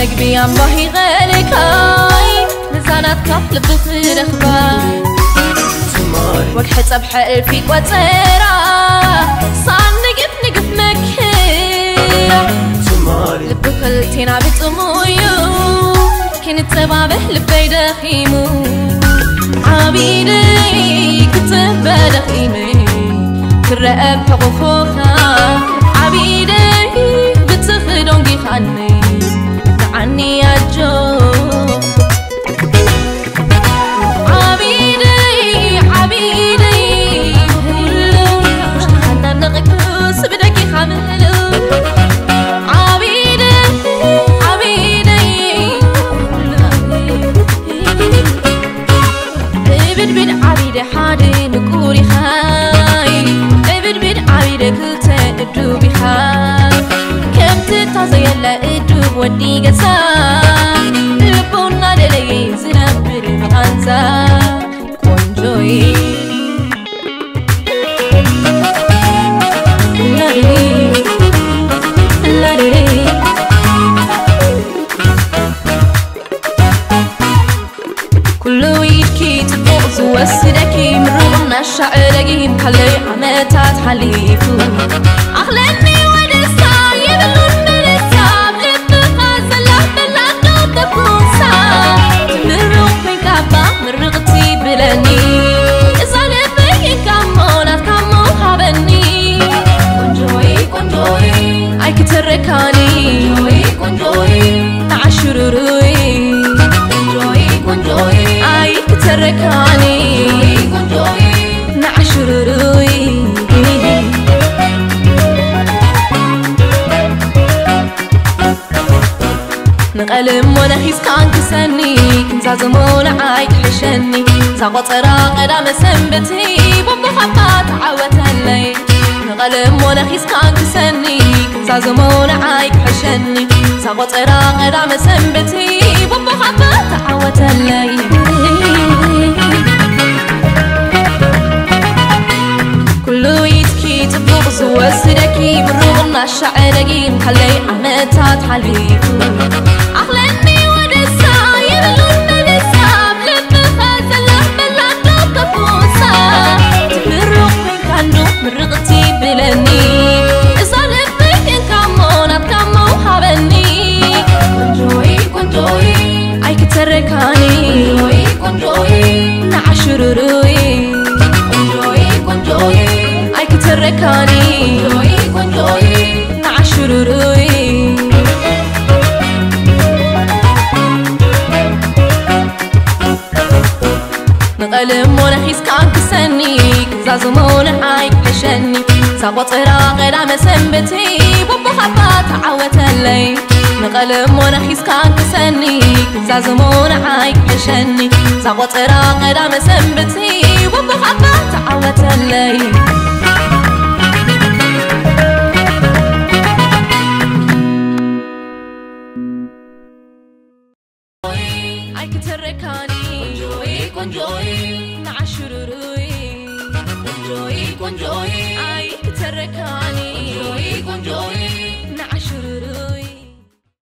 ምግቢ ኣምባሂ ቐልካይ፣ ምዛናት ካብ ልቢ ክረኽባ። ትማሊ ወግሐ ጸብሐ እልፊ ቆጸራ፣ ሳን ንግፍ ንግፍ መክያ። ትማሊ ልቢ ክልቴና ብጽሙዩ፣ ክንጸባበህ ልበይ ደኺሙ። ዓቢደይ ክትበ ደኺመ፣ ክረአ ሕቑፎኻ። ዓቢደይ ብትኽ ዶንጊኻኒ፣ ንዓኒ ኣጆ። ዓቢደይ፣ ዓቢደይ፣ ሓናነቕኩስ ብደጊኻ ምሉ። ዓቢደይ፣ ዓቢደይ፣ ዕብድብድ ዓቢደ ሓደ ምቁር ኢኻይ። ዕብድብድ ዓቢደ ክልተ እዱብ ኢኻ። ከምቲ እታ ዘየለ እዱብ ወዲ ገዛ፣ ልቡ እናደለየ ዝነብር ብቓንዛ። ቆንጆይ ላሊሊ፣ ላሊሊ። ኩሉ ኢድኪ ጽቡቕ ዝወስደኪ ምሩቕና ሻዕ ደጊም ካለይ ዓመታት ሓሊፉ። ኣኽለኒ ወደሳ የብሉን መለሳ፣ ኣብ ልብኻ ዘላ በላዶ ተኩሳ። ምሩቕ ኮይንካ እባ ምርቕቲ ብለኒ፣ እዛ ልበይ እንካሞ ናትካሞ ሃበኒ። ቆንጆይ፣ ቆንጆይ፣ ኣይክተረካኒ። ቆንጆይ፣ ቆንጆይ፣ ንዓሽሩሩይ። ቆንጆይ፣ ቆንጆይ፣ ኣይክተረካኒ። ቆንጆይ፣ ንዓሽሩሩይ። ንቐልም ሞነ ሒዝካ እንክሰኒ፣ ክንዛዝሞ ንዓይ ክሕሸኒ። እዛ ቆጸራ ቀዳመ ሰንበቲ፣ ቦቦ ካባ ተዓወተለይ። ንቐልም ሞነ ሒዝካ እንክሰኒ፣ ክንዛዝሞ ንዓይ ክሕሸኒ። እዛ ቆጸራ ቀዳመ ሰንበቲ፣ ቦቦ ካባ ተዓወተለይ። ኩሉ ኢድኪ ጽቡቕ ዝወስደኪ፣ ምሩቕና ሻዕ ደጊም ካለይ ዓመታት ሓሊፉ። ኣኽለኒ ወደሳ የብሉን መለሳ፣ ኣብ ልብኻ ዘላ በላዶ ከፉሳ። ምሩቕ ኮይንካ እንዶ ምርቕቲ ብለኒ፣ እዛ ልበይ እንካሞ ናትካሞ ሃበኒ። ቆንጆይ፣ ቆንጆይ፣ ኣይክተረካኒ። ቆንጆይ፣ ቆንጆይ፣ ንዓሽሩሩይ። ቆንጆይ፣ ቆንጆይ፣ ኣይክተረካኒ። ቆንጆይ፣ ቆንጆይ፣ ንዓሽሩሩይ። ንቐልሞ ነኺስካ ክሰኒ፣ ክዛዝሞ ንዓይ ክሕሸኒ። እዛ ቆጸራ ቀዳመ ሰንበቲ፣ ቦቦ ካባ ተዓወተለይ። ንቐልሞ ነኺስካ ክሰኒ፣ ክዛዝሞ ንዓይ ክሕሸኒ። እዛ ቆጸራ ቀዳመ ሰንበቲ፣ ቦቦ ካባ ተዓወተለይ። ኣይክተረካኒ ቆንጆይ፣ ቆንጆይ፣ ንዓሽሩሩይ። ቆንጆይ፣ ቆንጆይ፣ ኣይክተረካኒ ቆንጆይ፣ ቆንጆይ፣